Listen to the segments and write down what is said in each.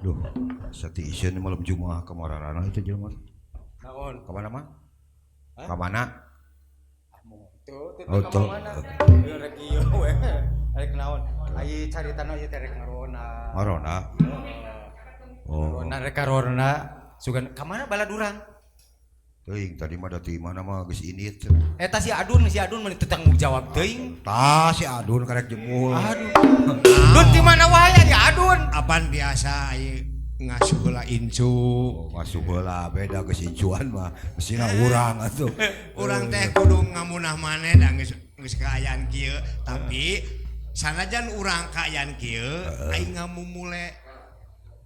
Duh, sati iseun malam Jumat kamarana itu jelema. Naon? Ka mana mah? Hah? Ka mana? Tuh, teu Oh, ka tuh. mana? Ieu rek ieu we. Rek naon? Ai caritana ieu teh rek ngaronda. Ngaronda. Oh. Ngaronda rek ngaronda. Sugan ka mana balad urang? Teuing tadi mah da ti mana mah geus indit. Eta si Adun mah teu tanggung jawab teuing. Tah si Adun karek jemul. Aduh. Dun di mana wae ya Adun? Apan biasa ai ngasuh heula incu. Oh, ngasuh heula beda geus incuan mah. Mestina urang atuh. Urang teh kudu ngamunah maneh da geus geus kaayaan kieu, tapi sanajan urang kaayaan kieu aing ngamumule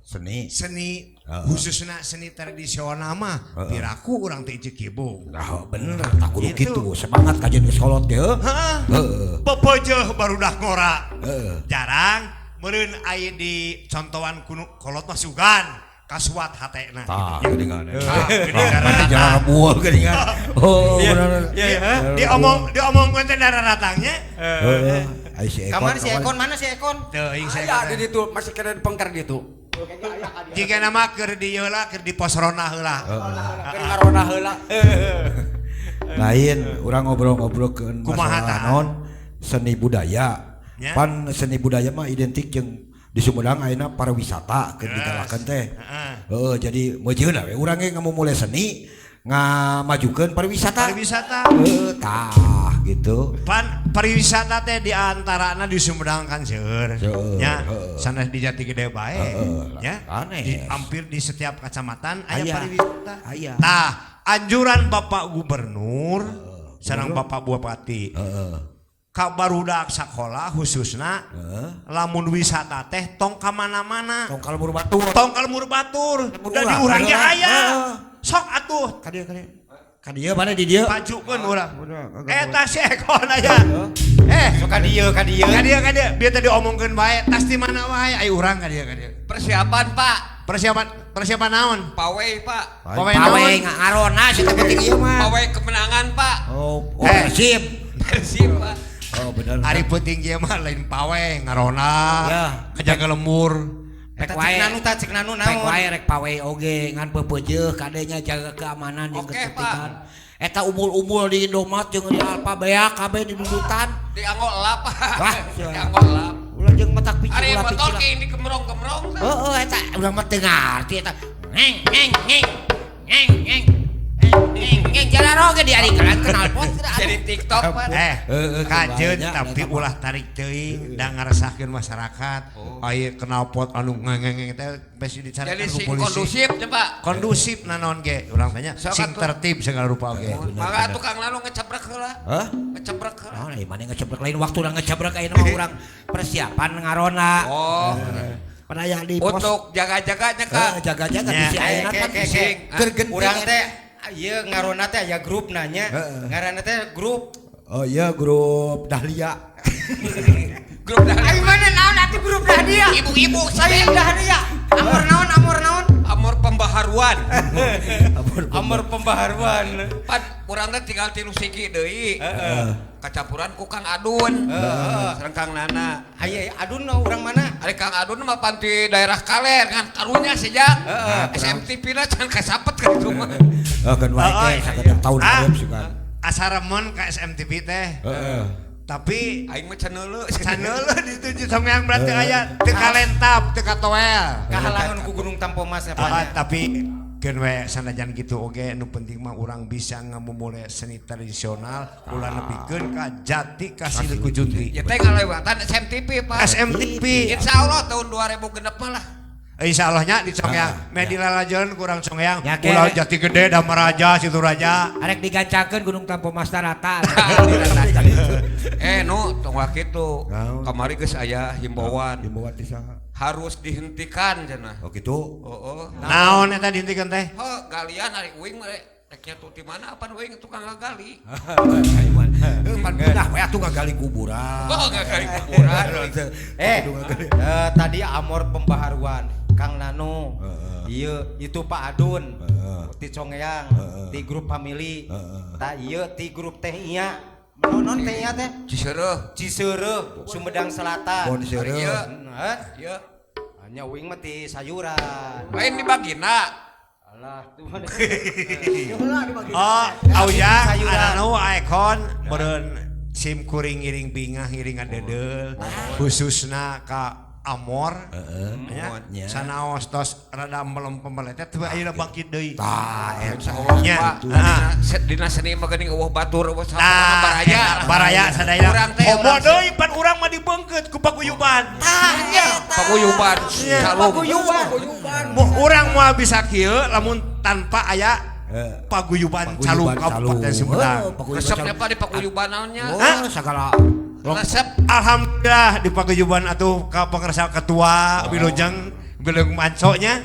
Seni. Seni, khususna seni tradisional mah piraku urang teh ceu kibung. Nah, bener tak kudu Gitu. kitu. Semangat kajian geus kolot ge. Heeh. Heeh. Pepeujeuh barudak ngora. Heeh. Jarang meureun aya di contohan kuno kolot mah sugan kasuat hatena. Tah, gitu. geuningan. Tah, geuningan. Berarti jarang buah geuningan. Oh, bener. Iya, iya. Diomong diomongkeun teh daratangnya. Heeh. Ai si Ekon. Kamari si Ekon mana si Ekon? Teuing Aya saya. di ditu masih kena pengker ditu. Jika nama keur di ieu heula keur di pos ronda heula. Keur ngaronda heula. Lain, urang ngobrol-ngobrolkeun Kumaha masalah tah? naon seni budaya. Nya. Pan seni budaya mah identik jeung di Sumedang ayeuna pariwisata keur digalakan teh. Heeh. Heeh, jadi meujeuhna we urang ge ngamumule seni ngamajukeun pariwisata. Pariwisata. Heuh, tah gitu. Pan pariwisata teh di antarana di Sumedang kan seueur. Seueur, Nya, heeh. sanes di Jatigede bae. Heeh, Nya. sanes. Di, hampir di setiap kecamatan aya Aya. pariwisata. Aya. Tah, anjuran Bapak Gubernur sareng Bapak Bupati Heeh. ka barudak sakola khususna lamun wisata teh tong ka mana-mana. Tong ka lembur batur. Tong ka lembur batur. Lembur Da di urang, urang ge urang. aya. Heeh. Sok atuh Ka dieu ka dieu. Ka dieu mana di dieu? pajukeun urang. Udah, kagak. Eta si Ekon aya. Eh, Sok ka dieu ka dieu. ka dieu ka dieu, bieu teh diomongkeun bae, tas di mana wae ai urang ka dieu ka dieu. Persiapan, Pak. Persiapan persiapan naon? Pawai, Pak. Pawai Pawe naon? ngaronda si teh penting ieu mah. Pawai kemenangan, Pak. Oh, oh Eh. Persib. Persib, Pak. Oh, bener. Ari peuting ieu mah lain pawe ngaronda. Ya. Ngajaga lembur. Pek Eta wae. cek nanu tah cek nanu Pek naon? wae rek pawe oge ngan peupeujeuh kadenya jaga keamanan jeung Oke, ketertiban. Eta umul-umul di Indomaret jeung di Alfa beak kabeh di dudutan. Dianggo elap, Pak. Wah, Dianggo elap. Ulah jeung matak pici Ari ulah motor pici. ke ini kemrong-kemrong. Heeh, eta urang mah teu ngarti eta. Ngeng ngeng ngeng. Ngeng ngeng. Ngeng ngeng jalan oge diarikeun knalpot. Jadi TikTok, Pak. Eh, Heeh, kajeun kebayang, tapi eta mah. ulah tarik teuing da ngaresahkeun masyarakat. Aya knalpot anu ngengeng teh pasti Jadi dicarikan ku sing polisi. kondusif, ya, Pak. Kondusif naon ge urang tanya Sok sing atuh. tertib segala rupa oge. Maka tukang lalu ngecebrek heula. Hah? Ngecebrek heula. Naon ieu maneh ngecebrek lain waktu urang ngecebrek ayeuna mah urang persiapan ngaronda. Oh. Pan aya di pos. Untuk jaga-jaganya, Heeh, Kak. jaga-jaga Ya. bisi ayeuna Ke, kan ke, ke. keur genting. Urang teh ieu ngaronda teh aya grup nanya. Heeh. Ngaranna teh grup. Oh iya grup Dahlia. Grup Ai dari mana naon atuh grup Dahlia? ibu-ibu Saya saya Dahlia. Amor naon amor naon? Amor pembaharuan. Amor pembaharuan. Pan urang teh tinggal tilu siki deui. Kacampuran ku Kang Adun. Sareng Kang Nana. Aya Adun urang mana? Ari Kang Adun mah pan di daerah kaler kan karunya sejak SMTV na can kasapet kan itu mah. Oh kan wae Oh, ge sakedap tahun Ah. hareup sugan. Asa remen ka SMTV teh. Heeh. Tapi Aing mah can neuleuh. can neuleuh dituju Songkeang berarti aya teu kalentap, teu katoel. Kahalangan ku Gunung Tampomas ya Ah, Pak. tapi keun we sanajan gitu oge nu penting mah urang bisa ngamumule seni tradisional ulah nepikeun ka jati ka silih ku junti. Ya teh ngalewatan SMTV, Pak. SMTV. Insya Allah tahun 2000 genep mah lah. Insya Allahnya di Songkeang. Ah, Meh dilalajon kurang Songkeang. Ya, ke. Ulah Jati Gede, Damaraja, Situ Raja. Arek digancakeun Gunung Tampomas rata. Eh nu tong kitu. Naon? Kamari geus aya himbauan. Himbauan ti saha? Harus dihentikan cenah. Oh gitu. Oh, oh. Naon eta dihentikan teh? He, galian ari uing mah rek nyatu di mana apan uing tukang ngagali. Heuh, pan pindah we atuh ngagali kuburan. Oh, ngagali kuburan. Eh, Kudu ngagali. tadi amor pembaharuan Kang Nano. Heeh. Iya, itu Pak Adun. Heeh. Ti Congeang, Heeh. ti grup family. Heeh. Ta ieu ti grup Teh Iya. Naon Teh Iya teh? Ciseureuh. Ciseureuh, Sumedang Selatan. Bon seureuh. Iya. Heeh. Ieu. Nya uing mah ti sayuran. Lain dibagina. Alah, tuh mah. Oh, Aujang, Arano, Aekon, meureun sim kuring ngiring bingah ngiring ngadedeul, khususna ka Amor, nya sanaos tos rada melempem-meletet teu ayeuna bangkit deui. Tah, eta. Nya, Dina seni mah geuning eueuh batur eueuh Nah, baraya. Baraya sadaya. Urang teh Komo deui pan urang mah dibeungkeut ku paguyuban. Tah, nya. Paguyuban. Paguyuban. Urang moal bisa kieu lamun tanpa aya paguyuban Calung Kabupaten Sumedang. Resepnya Pak di paguyuban naonnya? Oh, sagala. Resep. Alhamdulillah di paguyuban atuh ka pangersa ketua Wilujeng Wilujeng Manco nya.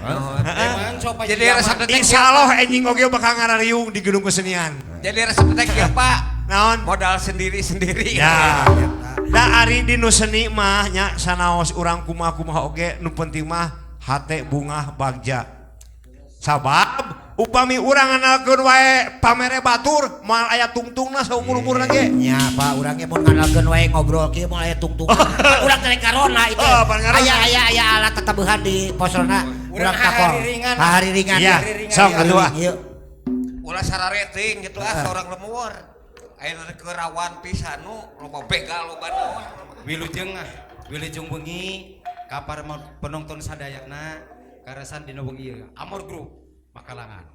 Jadi resep teh Insyaallah enjing oge bakal ngarariung di gedung kesenian. Jadi resep teh kieu Pak. Naon? Modal sendiri-sendiri. Ya. Da ari di nu seni mah nya sanaos urang kumaha-kumaha oge nu penting mah hate bungah bagja. Sabab upami urang ngandalkeun wae pamere batur moal aya tungtungna saumur-umurna ge. Nya Pak, urang ge mun ngandalkeun wae ngobrol kieu moal aya tungtungna. Urang teh karona itu. Aya aya aya alat tatabuhan di posolna. Urang takol. Hahariringan. Iya, sok atuh ah. Ulah sarareting gitu ah seorang lemur. Aya kerawan pisan nu loba begal loba naon. Wilujeng ah, wilujeng wengi ka para penonton sadayana karesan dina wengi ieu. Amor Group Makalangan.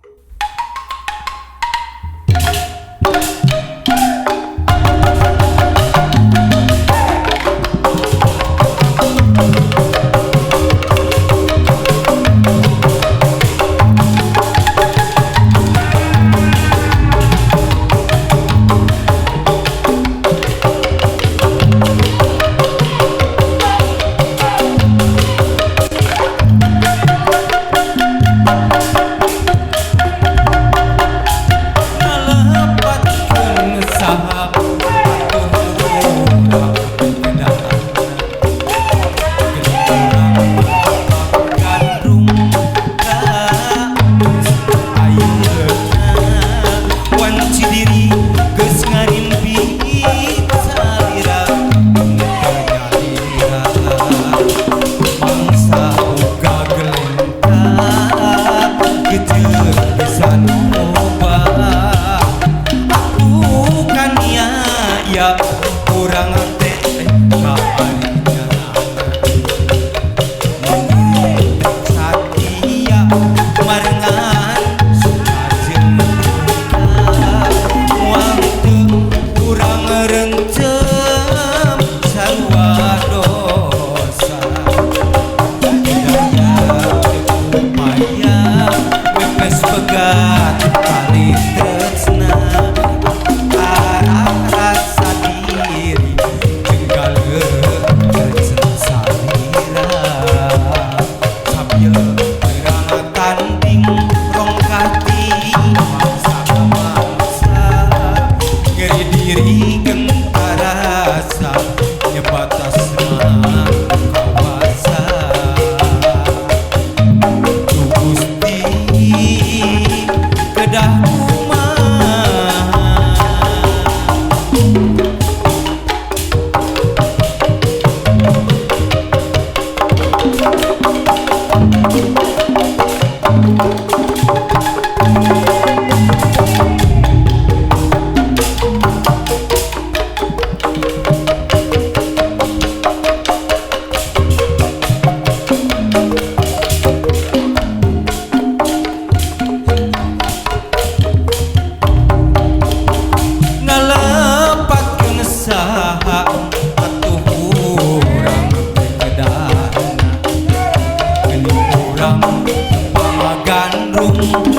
Gandrung.